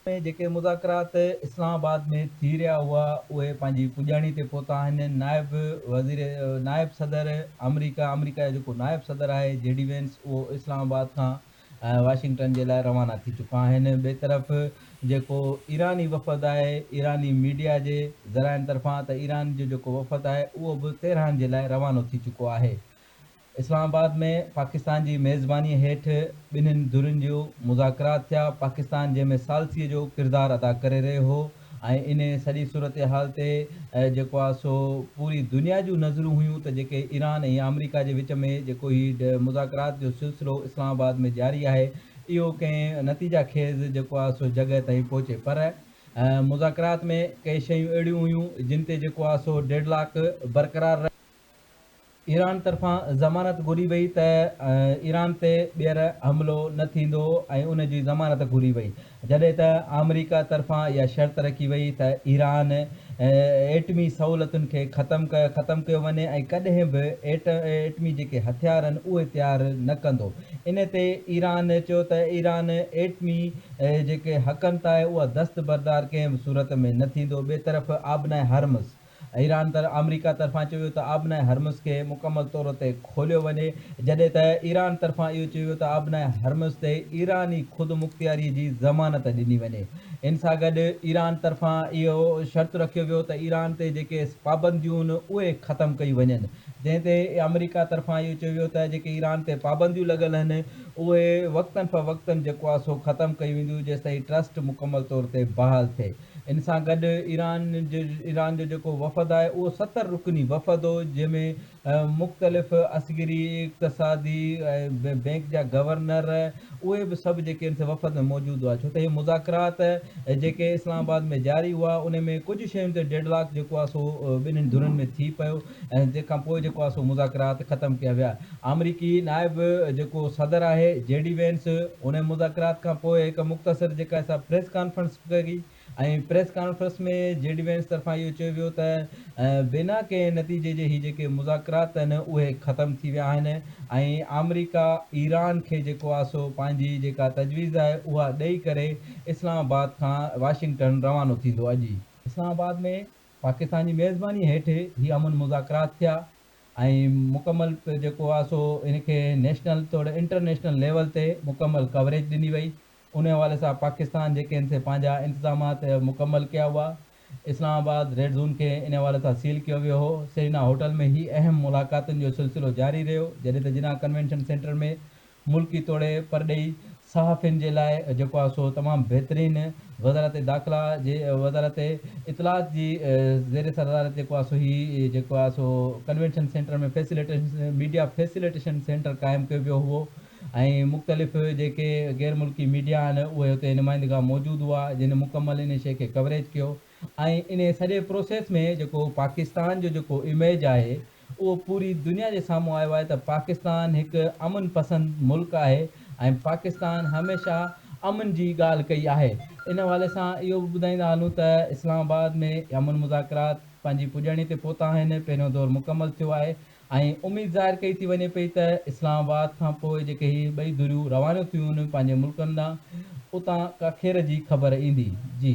۾ جيڪي مذاڪرات اسلام آباد ۾ ٿي رهيا هئا اهي پنهنجي پڄاڻي تي پهتا آهن نائب وزير نائب صدر آمريڪا آمريڪا جو جيڪو نائب صدر آهي جي ڊي وينس اهو اسلام آباد کان واشنگٽن جي لاء روانا ٿي چڪا آهن ٻئي طرف جيڪو ايراني وفد آهي ايراني ميڊيا جي ذرائعن طرفان ته ايران جو جيڪو وفد آهي اهو به تهران جي لاء روانو ٿي چڪو آهي اسلام آباد ۾ پاڪستان جي ميزبانيء هيٺ ٻنهين ڌرين جو مذاڪرات ٿيا، پاڪستان جنهن ۾ ثالثيء جو ڪردار ادا ڪري رهيو هو ۽ انهي سڄي صورتحال تي جيڪو آهي سو پوري دنيا جون نظرون هيون ته جيڪي ايران ۽ آمريڪا جي وچ ۾ جيڪو هي مذاڪرات جو سلسلو اسلام آباد ۾ جاري آهي اهو ڪنهن نتيجا خيز جيڪو آهي سو جڳهه تائين پهچي پر مذاڪرات ۾ ڪي شيون اهڙيون هيون جن تي جيڪو آهي سو ڊيڊ لاڪ برقرار رهيو. ايران طرفان ضمانت گهري وئي ته ايران تي ٻيهر حملو نه ٿيندو ۽ ان جي ضمانت گهري وئي جڏهن ته آمريڪا طرفان اها شرط رکي وئي ته ايران ايٽمي سهولتن کي ختم ختم ڪيو وڃي ۽ ڪڏهن به ايٽمي جيڪي هٿيار آهن اهي تيار نه ڪندو ان تي ايران چيو ته ايران ايٽمي جيڪي حقن تان آهي اها دستبردار ڪنهن به صورت ۾ نه ٿيندو ٻئي طرف آبنائي هرمز ايران طرف آمريڪا طرفان چيو ويو ته آبنائي هرمز کي مڪمل طور تي کوليو وڃي، جڏهن ته ايران طرفان اهو چيو ويو ته آبنائي هرمز تي ايراني خودمختياري جي ضمانت ڏني وڃي. ان سان گڏ ايران طرفان اهو شرط رکيو ويو ته ايران تي جيڪي پابنديون اهي ختم ڪيون وڃن، جنهن تي آمريڪا طرفان اهو چيو ويو ته جيڪي ايران تي پابنديون لڳل آهن اهي وقتن فوقتن جيڪو آهي سو ختم ڪيون وينديون جيستائين ٽرسٽ مڪمل طور تي بحال ٿئي. ان سان گڏ ايران ايران جو جيڪو وفد آهي اهو 70 رڪني وفد هو جنهن ۾ مختلف عسڪري، اقتصادي ۽ بئنڪ جا گورنر اهي به سڀ جيڪي ان وفد ۾ موجود هئا ڇو ته هي مذاڪرات جيڪي اسلام آباد ۾ جاري هئا ان ۾ ڪجهه شين تي ڊيڊ لاڪ جيڪو آهي سو ٻنهين ڌرين ۾ ٿي پيو ۽ جنهن کان پوء جيڪو آهي سو مذاڪرات ختم ڪيا ويا آمريڪي نائب جيڪو صدر آهي جي ڊي وينس ان مذاڪرات کان پوء هڪ مختصر جيڪا سا پريس ڪانفرنس ڪئي ۽ پريس ڪانفرنس ۾ جي ڊي وينس طرفان اهو چيو ويو ته بنا ڪنهن نتيجي جي هي جيڪي مذاڪرات آهن اهي ختم ٿي ويا آهن ۽ آمريڪا ايران کي جيڪو آهي سو پنهنجي جيڪا تجويز آهي اها ڏئي ڪري اسلام آباد کان واشنگٽن روانو ٿيندو اڄ ئي اسلام آباد ۾ پاڪستان جي ميزباني هيٺ هي امن مذاڪرات ٿيا ۽ مڪمل جيڪو آهي سو ان کي نيشنل توڙي انٽرنيشنل ليول تي مڪمل ڪوريج ڏني وئي ان حوالي سان پاڪستان جيڪي ان سي پنهنجا انتظامات مڪمل ڪيا هئا اسلام آباد ريڊ زون کي ان حوالي سان سيل ڪيو ويو هو سيرينا هوٽل ۾ هي اهم ملاقاتن جو سلسلو جاري رهيو جڏهن ته جناح ڪنوينشن سينٽر ۾ ملڪي توڙي پرڏيهي صحافين جي لاء جيڪو آهي سو تمام بهترين وزارت داخلا جي وزارت اطلاعات جي زير صدارت جيڪو آهي سو هي جيڪو آهي سو convention centre ۾ facilitation media facilitation centre قائم ڪيو ويو هئو ۽ مختلف جيڪي غير ملڪي ميڊيا آهن اهي اتي نمائندگان موجود هئا جن مڪمل ان شيء کي ڪوريج ڪيو ۽ انهي سڄي پروسيس ۾ جيڪو پاڪستان جو جيڪو اميج آهي اهو پوري دنيا جي سامهون آيو آهي ته پاڪستان هڪ امن پسند ملڪ آهي ۽ پاڪستان هميشه امن جي ڳالهه ڪئي آهي ان حوالي سان اهو به ٻڌائيندا هلون ته اسلام آباد ۾ امن مذاڪرات پنهنجي پڄاڻي تي پهتا آهن پهريون دور مڪمل ٿيو آهي ۽ اميد ظاهر ڪئي ٿي وڃي پئي ته اسلام آباد کان پوء جيڪي هي ٻئي ڌريون روانيون ٿيون آهن پنهنجي ملڪن ڏانهن اتان ڪا خير جي خبر ايندي. جي.